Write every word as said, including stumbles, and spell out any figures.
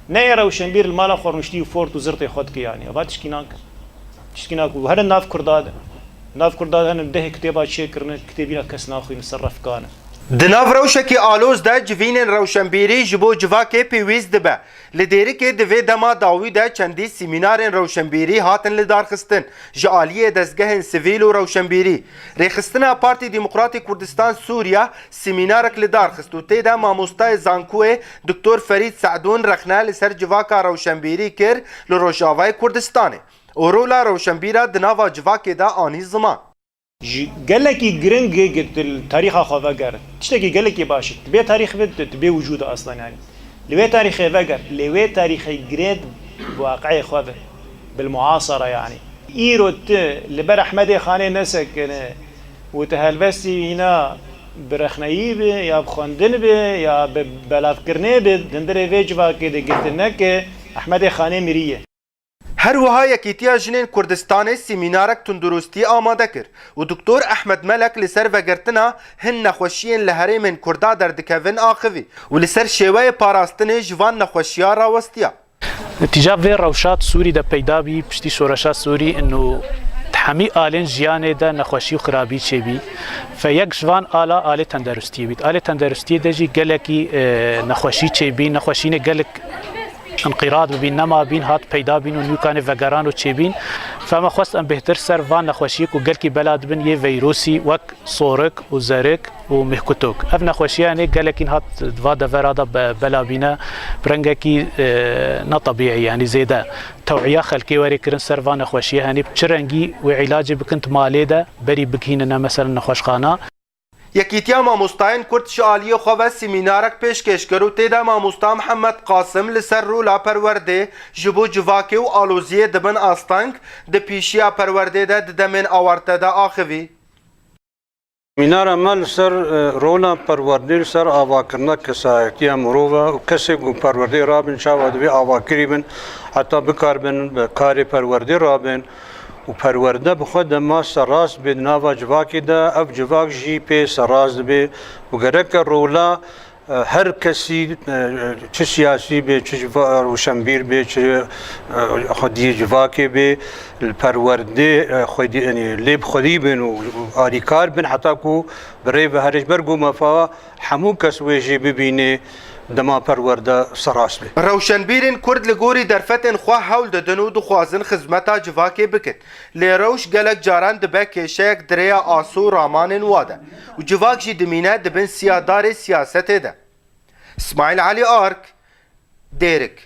Ne yê rewşenbîr li mala xwe rûniştî û fort û zirtê xwe dike, yanî eva tişkî nake. Tişkî nake û herin nav Kurda de. Nav Kurda de herin dehê kitêba çêkirine, kitêbîna kes naxwîne, ser refkan e. Di nav rewşekî aloz de civînên rewşenbîrî ji bo civakê pêwîst dibe. Li Dêrikê di vê dema dawî de çendî semînarên rewşenbîrî hatin lidarxistin ji aliyê dezgehên sivîl û rewşenbîrî. Rêxistina Partî Demokratî Kurdistan Sûriya semînarek li dar xist û tê de mamostayê zankûyê Doktor Ferîd Se'dûn rexne li ser civaka rewşenbîrî kir li Rojavayê Kurdistanê û rola rewşenbîra di nava civakê de anî ziman. Ji gelekî giring e, tu li tarîxa xwe veger. Tiştekî gelekî baş e. Tu bê tarîx ve, tu, tu bê wicûd e aslan, yanî. Li wê tarîxê veger, lê wê tarîxê girêt bi waqi'ê xwe ve, bil muasara, yanî. Îro tu li ber Ehmedê Xanê nesekine û tu helbestî hîna bi rexneyî be, ya bi xwendin be, ya bi belavkirinê be, di hundirê vê civakê de girtin neke, Ehmedê Xanê miriye. Her wiha Yekîtiya Jinên Kurdistanê semînarek tunduristî amade kir û Doktor Ehmed Melek li ser vegirtina hin nexweşiyên li herêmên Kurda derdikevin axivî û li ser şêweyê parastinê ji van nexweşiya rawestiya. Tîja vê rewşa di Sûrî de peyda bî, piştî şoreşa Sûrî, û di hemî alên jiyanê de nexweşî û xirabî çêbî. Fe yek ji van ala alê tenderustiyê bî. Alê tenderustiyê de jî gelekî, e, nexweşî çêbî, nexweşînê gelek înqîrad bibîn, nema bîn, hat peyda bîn û nûkanê vegeran û çêbîn. Fe me xwest em bêhtir ser van nexweşiyê ku gelkî bela dibin yê veyrosî wek sorik û zerik û mihkutok. Ev nexweşiyanê gelekîn hat di va devera de be-, bela bîne bi rengekî, e, netebîî, yanî zêde. Tew'iya xelkê were kirin ser van nexweşiyê, henî bi çi rengî wê îlacê bikin di malê de, berî bigihînine meselen nexweşxana. Yekîtiya Mamostayên Kurd ji aliyê xwe ve semînarek pêşkêş kir û tê de mamosta Mihemed Qasim li ser rola perwerdê ji bo civakê û aloziyê di bin asteng di pêşiya perwerdê de di demên awarte de axivî. Semînara me li ser, e, rola perwerdê li ser avakirina kesayetiya mirov e û kesê ku perwerdê rabin çawa divê avakirî bin heta bikaribin bi karê perwerdê rabin. Û perwerde bi xwe dema serast bê di nava civakê de, ev civak jî pê serast dibe û gereke rola, e, her kesî, e, çi siyasî be, çi civa-, rewşenbîr be, çi, e, xwediyê civakê be, li perwerdê, e, xwedî, yanî lê bi xwedî bin û, û alîkar bin heta ku bi rê ve herê ji ber ku mefa hemû kes wê jî bibîne dema perwerde serast be. Rewşenbîrên Kurd li gorî derfetên xwe hewl didin û dixwazin xizmeta civakê bikin. Lê rewş gelek caran dibe kêşeyek di rêya aso û ramanên wa de û civak jî dimîne di bin siyadarê siyasetê de. Smaîl Elî Ark, Dêrik.